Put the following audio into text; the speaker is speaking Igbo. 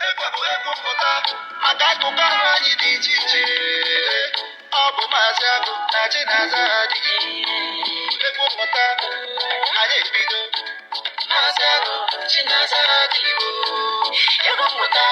Egwu bụ egwu mmụta maka akụkọ ahụ anyị dị iche iche. Ọ bụ Maazị Agụ na Chinaza adịghị. Egwu mmụta anyị ebido. Maazị Agụ, Chinaza adịghị. Egwu mmụta.